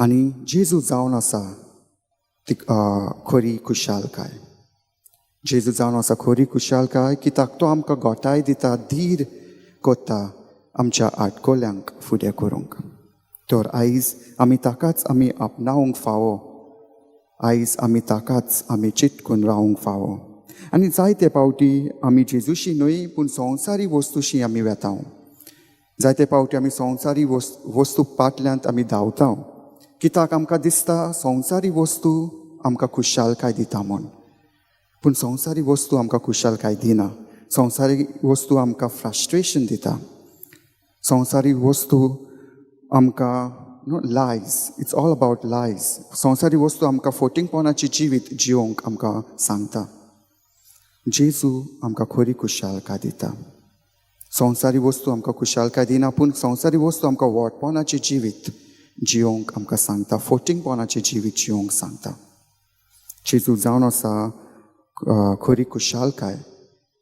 आनी जेजू जावन आसा ती खरी खुशालकाय. जेजू जावन आसा खरी खुशालकाय, कित्याक तो आमकां गोठाय दिता, धीर कोत्ता आमच्या आटकोल्यांक फुडें करूंक. तर आयज आमी ताकाच आमी आपणावंक फावो, आयज आमी ताकाच आमी चिटकून रावंक फावो. आनी जायते पावटी आमी जेजूशी न्हय पूण संवसारी वस्तूशी आमी वेता. जायते पावटी आमी संवसारी वस्तू पाटल्यांत आमी धांवता, कित्याक आमकां दिसता संवसारी वस्तू आमकां खुशालकाय दिता म्हूण. पूण संवसारी वस्तू आमकां खुशालकाय दिना. संवसारी वस्तू आमकां फ्रस्ट्रेशन दिता. संवसारी वस्तू आमकां न्हू lies, it's all about lies. संवसारी वस्तू आमकां फोटिंगपणाची जिवीत जिवंक आमकां सांगता. जेजू आमकां खरी खुशालकाय दिता. संवसारी वस्तू आमकां खुशालकाय दिना, पूण संवसारी वस्तू आमकां वटपणाचें जिवीत जिवंक आमकां सांगता, फोटिंगपणाचें जिवीत जिवंक सांगता. जेजू जावन आसा खरी खुशालकाय.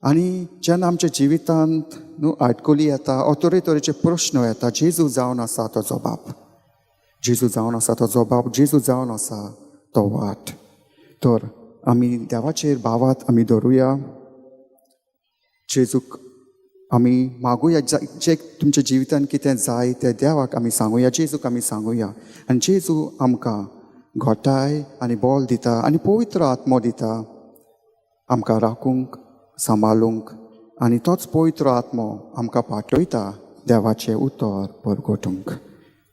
आनी जेन्ना आमच्या जिवितांत न्हू आडकोली येता ओ तरेतरेचे प्रश्न येता, जेजू जावन आसा तो जबाब. जेजू जावन आसा तो जबाब. जेजू जावन आसा तो वाट. तर आमी देवाचेर भावात आमी धरुया, जेजूक आमी मागुया. जे तुमच्या जिवितान कितें जाय तें देवाक आमी सांगुया, जेजूक आमी सांगुया. आनी जेजू आमकां घोटाय आनी बोल दिता आनी पवित्र आत्मो दिता आमकां राखूंक, सांबाळूंक. आनी तोच पवित्र आत्मो आमकां पाठयता देवाचें उतर परगटूंक.